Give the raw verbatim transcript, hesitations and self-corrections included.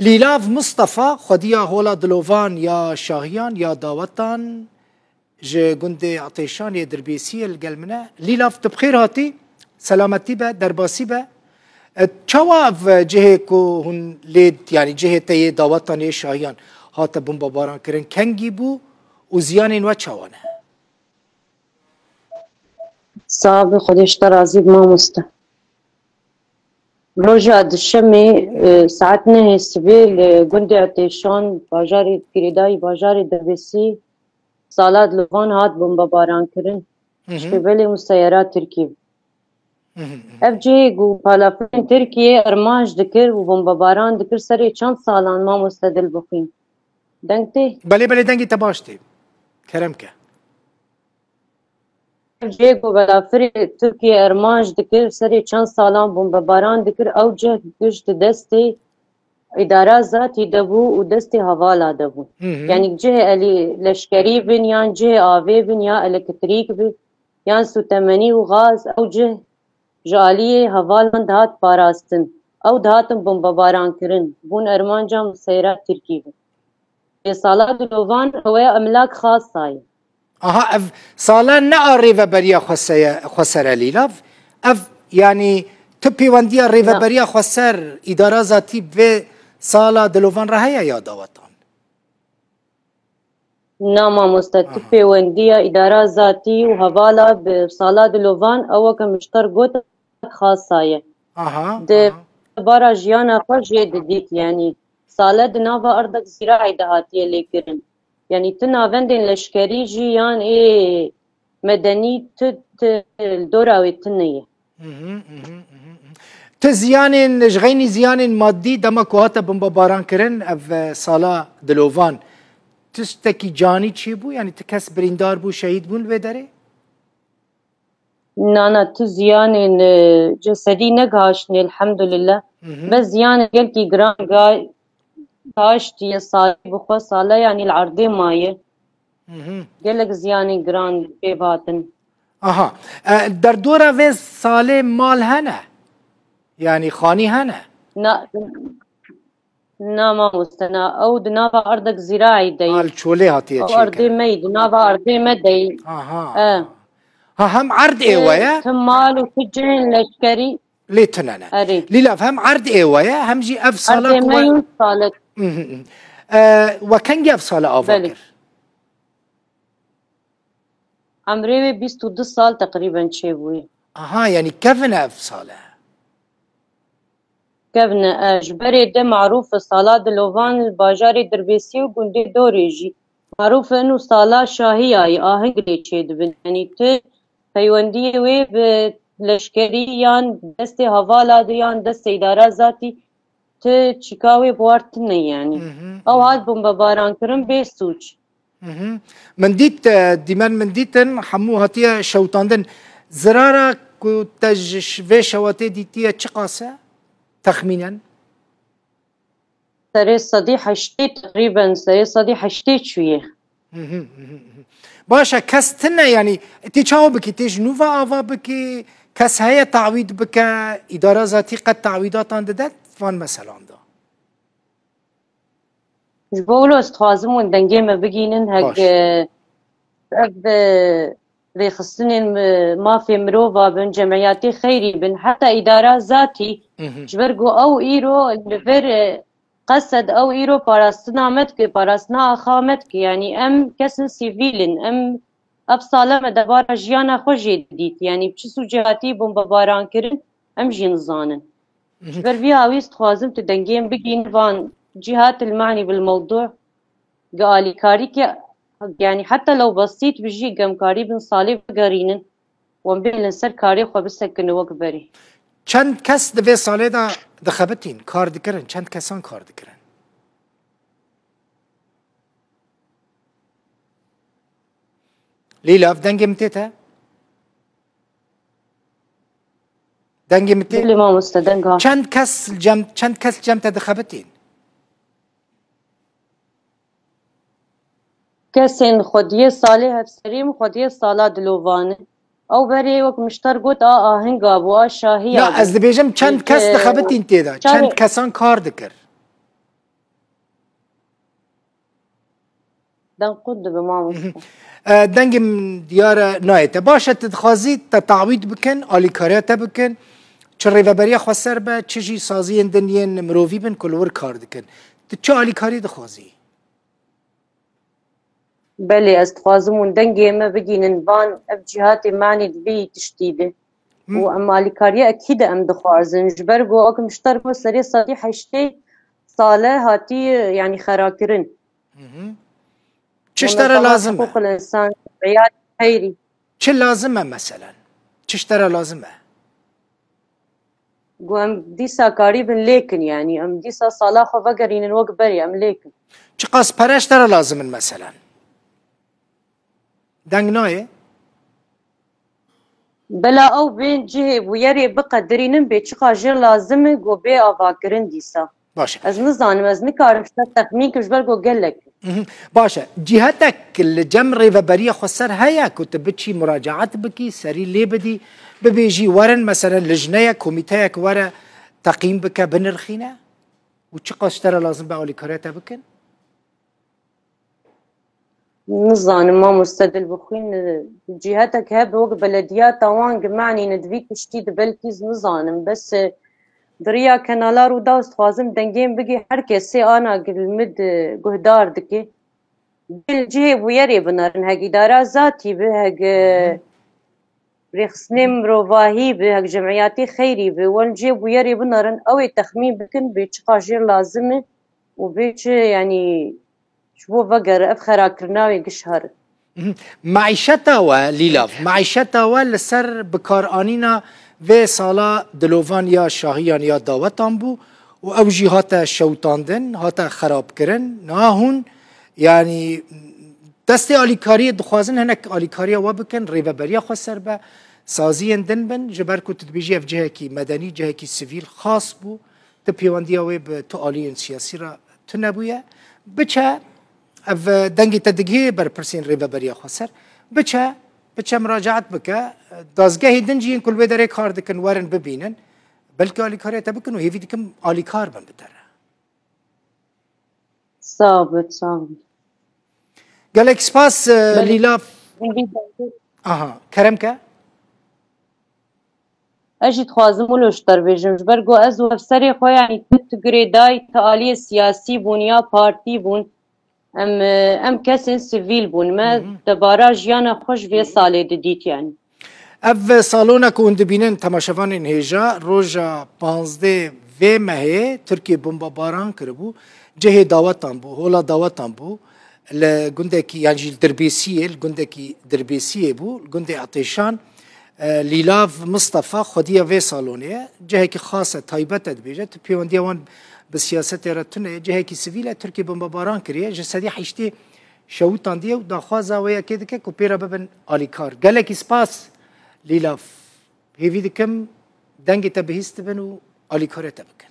Lîlav Mistefa, xwediya Hola Dilovan ya Şahiyan ya Dawetan ji gundê Etêşan yê Dirbêsiyê li gel min e. Lîlav, tu bi xêr hatî, selametî be, derbasî be. E, çawa ev cihê ku hûn lê, yanî cihê te yê Dawetan yê Şahiyan hate bombebaran kirin, kengî bû û ziyanên we çawa ne? Sax be, Xwedê ji te razî be mamoste. Roja duşemê, e, saet nehê sibê li gundê Etêşan, bajarê girêdayî, bajarê Dirbêsî, sala Dilovan hat bombebaran kirin. Hı hı. Şêbelê û seyara Tirkî. Hı hı, hı hı. Ev cihê ku balafirên Tirkiyê armanc dikir û bombebaran dikir, serê çend salan mamoste dil bixwîn. Deng tê? Belê, belê, dengê te baş tê. Kerem ke. Ev cihê ku balafirê Tirkiyê armanc dikir, serê çend salan bombebaran dikir, ew cih giş di destê îdara zatî de bû û destê hevala de bû. Hı hı. Yanî cihê elî leşkerî bin, yan cihê avê bin, ya elektrîk bin, yan sûtemenî û gaz, ew cih ji aliyê hevalan dihat parastin. Ew dihatin bombebaran kirin, bûn armanca museyra Tirkî bin. Lê sala Dilovan ew ê emlak xasa ye. Aha, ev sala ne a Rêveberiya Xweseye-, Xweser e, Lîlav. Ev, yanî, tu pêwendiya Na. Rêveberiya Xweser, îdara zatî bi vê sala Dilovan re heye ya dawetan? Na mamoste, tu Aha. pêwendiya îdara zatî û hevala bi sala Dilovan, ew weke min ji te re got, xasa ye. Aha, Di aha. bara jiyana xwe jê didît, yanî sale di nava erdek zîraî de hatiye lêkirin. Yanî ti navendên leşkerî jî yan ê medenî ti, ti li dora wê tune ye. Mhm, mhm, mhm, mhm. Ti ziyanên, ji xeynî ziyanên madî dema ku hate bombebaran kirin, ev, e, sala Dilovan, tiştekî canî çêbû? Yanî ti kes birîndar bû, şehîd bûn li vê derê? Na, na, tu ziyanên, e, cesedî negihaştinê, elhamdulillah. Hı hı. Bes ziyanên gelkî giran ga-, gihaştiye, salê bi xwe sale, yanî li erdê maye. Hı hı. Gelek ziyanên giran pê hatin. Aha. E, derdora vê salê mal hene? Yanî xanî hene? Na, Na mamoste, na. Ew di nava erdek zîraî de ye. Mal çolê hatiye Ew erdê çêkirin. me ye, di nava erdê me de ye. Aha. E. Ha, hem erd ê we ye? Ti mal û ti cihên leşkerî. Lê tune ne. Erê. Lîlav, hem erd ê we ye, hem jî ev sala Erdê ku me we yûn salet. Mhm, mhm. E, we kengî ev sala ava Belê. kir? Emrê wê bîst û du sal teqrîben çêbûye. Aha, yanî kevin e ev sale? Kevin e, e, ji berê de marûf e, sala Dilovan li bajarê Dirbêsiyê û gundê Dorê jî. Marûf e, ino sala şahiya ye, aheng lê çêdibin. Yanî tu peywendiyê wê bi leşkerî yan destê hevala de yan destê îdara zatî tu çîka wê bi war tune ye, yanî. Mhm, Ew mhm. hat bombebaran kirin bê sûc. Mhm. Min dît, e, dîmen min dîtin, hemû hatiye şewitandin. Zirara ku te ji ş-, vê şewatê dîtiye çiqas e? Texmînen? Serê sedî heştê teqrîben, serê sedî heştê çûye. Mhm, mhm, mhm. Baş e, kes tune, yanî, tê çawa bikî? Tê ji nû ve ava bikî? Kes heye tawîd bike? Îdara zatî qet tawîdatan dide van meselan de? Ji bo wilo ez dixwazim hûn dengê me bigînin, hek, Baş. e, ev, e, rêxistinên, e, mafê mirova bin, cemiyatê xeyrî bin, heta îdara zatî, Mhm. ji ber ku ew îro li vir, e, qesed ew îro parastina me dike, parastina axa me dike. Yanî em kesin sivîl in, em ev sale me debara jiyana xwe jê didît. Yanî bi çi sûcê hatî bombebaran kirin, em jî nizanin. Mhm. Ji ber vî hawî ez dixwazim tu dengê min bigîn van cîhat il mani bil mewdû gi alîkarî ke, yanî heta lew besît bi jî gemkarî bin salê bigerînin, wan bêlin ser karê xwe bisekinin wek berî. Çend kes di vê salê de dixebitîn, kar dikirin? Çend kesan kar dikirin? Lîlav, dengê min tê te? Dengê min tê? Belê mamoste, deng hat. Çend kes cem, çend kes cem te dixebitîn? Kesên xwediyê salê hevserî min xwediyê sala Dilovanê. Ew berê wek min ji te re got a ahinga bû, a şahiya Na, bû. ez dibêjim çend kes Ê, dixebitîn tê de? çar- Çend kesan kar dikir? Deng qut dibe, mamoste. E, dengê min diyar e nayê te. Baş e, tu dixwazî te tawîd bikin, alîkariya te bikin. Çi rêveberiya xweser be, çi jî saziyên din yên mirovî bin ku li wir kar dikin. Tu çi alîkarî dixwazî? Belê, ez dixwazim hûn dengê me bigînin van ev cîhatê me anî di vî tiştî de. Hı. Û em alîkariya ekî de em dixwazin. Ji ber ku wek min ji te re got, serê sedî heştê sale hatî, yanî xerakirin. Hı hı. Çi ji te re lazim e? Hiqûqil însan, riyad xeyrî. Çi lazim e meselen? Çi ji te re lazim e? Ku em dîsa karîbin lêkin, yanî em dîsa sala xwe vegerînin wek berê, em lêkin. Çiqas pere ji te re lazim in meselen? Deng nayê? Bela ew bên cihê bûyerê biqedirînin bê çiqa jê lazim e ku bê avakirin dîsa. Baş e. Ez nizanim, ez nikarim ji te texmîn kim ji ber ku gelek. Mhm. Baş e. Cîhetek li cem Rêveberiya Xweser heye ku tu biçî muracaat bikî, serî lê bidî, bibêjî werin, meselen lijneyek, komîteyek were teqîm bike, binirxîne? Û çiqas ji te re lazim be alîkariya te bikin? Nizanim mamoste Dilbixwîn, cîhetek hebe wek belediyata wan gimanîne di vî tiştî de, belkî ez nizanim. Bes, e, di riya kenala Rûdaw ez dixwazim dengê min bigê her kesê ana ku li min, e, guhdar dike. Bê li cihê bûyerê binerin, hek îdara zatî be, hek, e, rêxistinê mirovahî be, hek cemiyatê xeyrî be, wan cihê bûyerê binerin, ew ê texmîn bikin bê çiqa jê lazim e û bê çi, yanî, ji bo vegere ev xerakirina wê giş herin. Mhm. Maîşeta we, Lîlav, maîşeta we li ser bikaranîna vê sala dilovan ya şahiyan ya dawetan bû û ew jî hate şewitandin, hate xerabkirin. Niha hûn, yanî, destê alîkariyê dixwazin, hinek alîkariya we bikin, rêveberiya xweser be, saziyên din bin, ji ber ku tu dibêjî ev cihekî medenî, cihekî sivîl xas bû, tu pêwendiya wê bi tu aliyên siyasî re tune bûye. Biçe, ev dengê te digihê berpirsên Rêveberiya Xweser. Biçe, biçe muracaat bike, dazgehê din jî yên ku li wê derê kar dikin werin bibînin. Belkî alîkariya te bikin û hêvî dikim alîkar bin bi te re. Sağ ol, sağ ol. Gelek spas, e, Belê. Lîlav. Aha, kerem ke. Ez jî dixwazim wilo ji te re bêjim, ji ber ku ez û ev serê xwe, yanî, tu, tu girêdayî, tu aliyê siyasî bûn ya partî bûn. Em, e, em kesên sivîl bûn. Me Hı hı. debara jiyana xwe ji vê salê didît, yanî. Ev salona ku hûn dibînin, temaşevanên hêja, roja panzdeh vê mehê Tirkiye bombebaran kiribû. Cihê dawetan bû, hola dawetan bû. Li gundekî, yan jî li Dirbêsiyê, li gundekî Dirbêsiyê bû, li gundê Etêşan. E, Lîlav Mistefa xwediya vê salonê ye. Cihekî xas e, taybet e dibêje. Tu pêwendiya wan bi siyasetê re tune ye. Cihekî sivîl e, Tirkiye bombebaran kiriye. Ji sedî heştê şewitandiye û daxwaza wê yekê dike ku pê re bibin alîkar. Gelekî spas Lîlav. Hêvî dikim dengê te bihîst dibin û alîkarê te bikin.